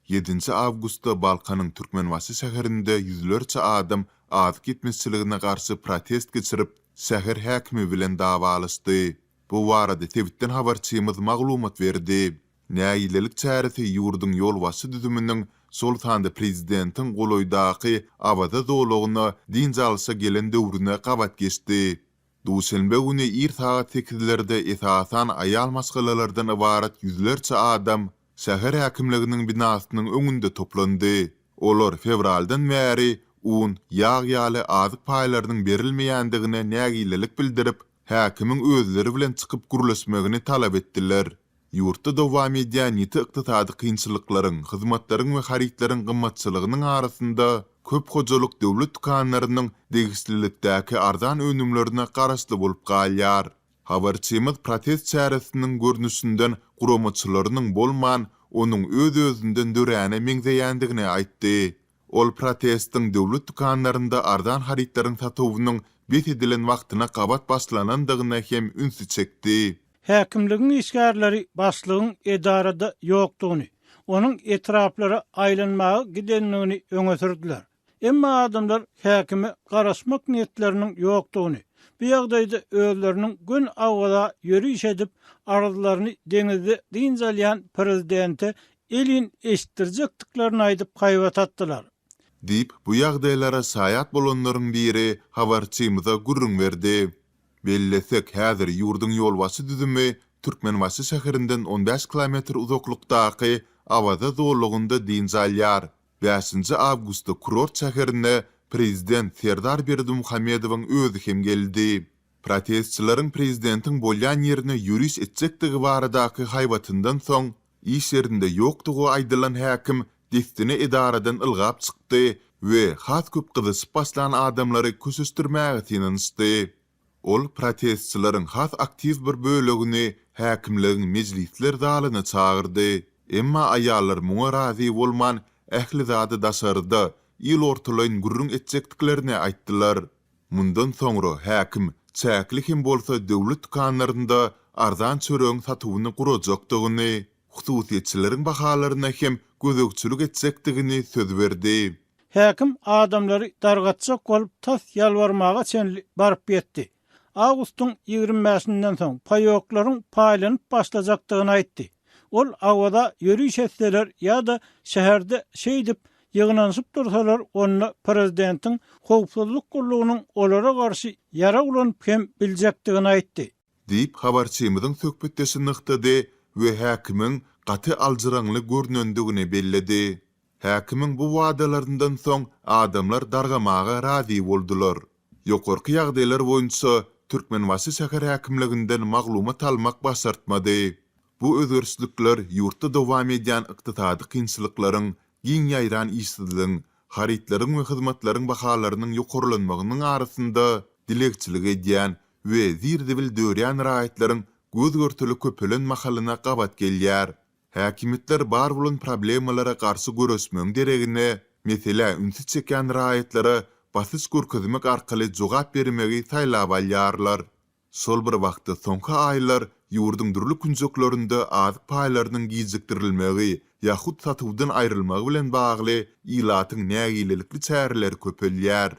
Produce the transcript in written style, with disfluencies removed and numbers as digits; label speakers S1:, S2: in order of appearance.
S1: Ýedinji awgustda Balkanyň Türkmenbaşy şäherinde ýüzlerçe adam azyk ýetmezçiligine garşy protest geçirip, şäher häkimi bilen dawalaşdy. Bu barada sebitden habarçymyz maglumat berdi. Nägilelik çäresi ýurduň ýolbaşçy düzüminiň, şol sanda prezidentiň golaýdaky Awaza zolagyna dynç alşa gelen döwrüne gabat geçdi. Duşenbe güni ir sagat sekizlerde esasan aýal maşgalalardan ybarat ýüzlerçe adam şäher häkimliginiň binasynyň öňünde toplandy. Olar fewraldan bäri un, ýag ýaly azyk paýlarynyň berilmeýändigine nägilelik bildirip, häkimiň özleri bilen çykyp gürleşmegini talap etdiler. Ýurtda dowam edýän ýiti ykdysady kynçylyklaryň, hyzmatlaryň we harytlaryň gymmatçylygynyň arasynda köp hojalyk döwlet dükanlarynyň degişlilikdäki arzan önümlerine garaşly bolup galýar. Habarçymyz protest çäresiniň görnüşinden guramaçylarynyň bolman, onuň öz-özünden döräne meňzeýändigini aýtdy. Ol protestiň döwlet dükanlarynda arzan harytlaryň satuwynyň bes edilen wagtyna gabat başlanandygyna hem ünsi çekdi.
S2: Häkimligiň işgärleri başlygyň edarada ýokdugyny, onuň etraplara aýlanmaga gidendigini öňe sürdüler. Emma adamlar häkime garaşmak niýetleriniň ýokdugyny, bu ýagdaýda özleriniň göni Awaza ýöriş edip, arzlaryny deňizde dynç alýan prezidente elin eşitdirjekdiklerini aýdyp haýbat atdylar.
S1: Diýip, bu ýagdaýlara şaýat bolanlaryň biri habarçymyza gürrüň berdi. Bellesek, häzir ýurduň ýolbaşçy düzümi Türkmenbaşy şäherinden on bäş kilometr uzaklykdaky Awaza zolagynda dynç alýar. Bäşinji awgustda kurort şäherine prezident Serdar Berdimuhamedowyň özi hem geldi. Protestçileriň prezidentiň bolýan ýerine ýöriş etjekdigi baradaky haýbatyndan soň, iş ýerinde ýokdugy aýdylan häkim dessine edaradan ylgap çykdy we has köp gyzyşyp başlan adamlary köşeşdirmäge synanyşdy. Ol protestçileriň has aktiw bir bölegini häkimligiň mejlisler zalyna çagyrdy. Emma aýallar muňa razy bolman, ähli zady daşarda, il ortalaýyn gürrüň etjekdiklerini aýtdylar. Mundan soňra häkim çäkli hem bolsa döwlet dükanlarynda arzan çöregiň satuwyny gurajakdygyny, hususyýetçileriň bahalaryna hem gözegçilik etjekdigini söz berdi.
S2: Häkim adamlary dargatjak bolup tas ýalbarmaga çenli baryp ýetdi. Awgustyň 25 bäşinden soň paýoklaryň paýlanyp başlajakdygyny aýtdy. Ol Awaza ýöriş etseler ýa-da şäherde şeýdip ýygnanyşyp dursalar, onda prezidentiň howpsuzlyk gullugynyň olara garşy ýarag ulanyp hem biljekdigini aýtdy.
S1: Diýip, habarçymyzyň söhbetdeşi nygtady we häkimiň gaty aljyraňly görnendigini belledi. Häkimiň bu wadalaryndan soň adamlar dargamaga razy boldular. Ýokarky ýagdaýlar boýunça Türkmenbaşy şäher häkimliginden maglumat almak başartmady. Bu özgerişlikler ýurtda dowam edýän ykdysady kynçylyklaryň, giň ýaýran işsizligiň, harytlaryň we hyzmatlaryň bahalarynyň ýokarlanmagynyň arasynda dilegçilik edýän we zir-zibil dörýän raýatlaryň göz-görtele köpelen mahalyna gabat gelýär. Häkimiýetler bar bolan problemalara garşy göreşmegiň deregine, meselä ünsi çekýän raýatlara basyş görkezmek arkaly jogap bermegi saýlap alýarlar. Şol bir wagtda, soňky aýlar ýurduň dürli künjeklerinde azyk paýlarynyň gijikdirilmegi ýa hut satuwdan aýrylmagy bilen bagly ilatyň nägilelikli çäreleri köpelýär.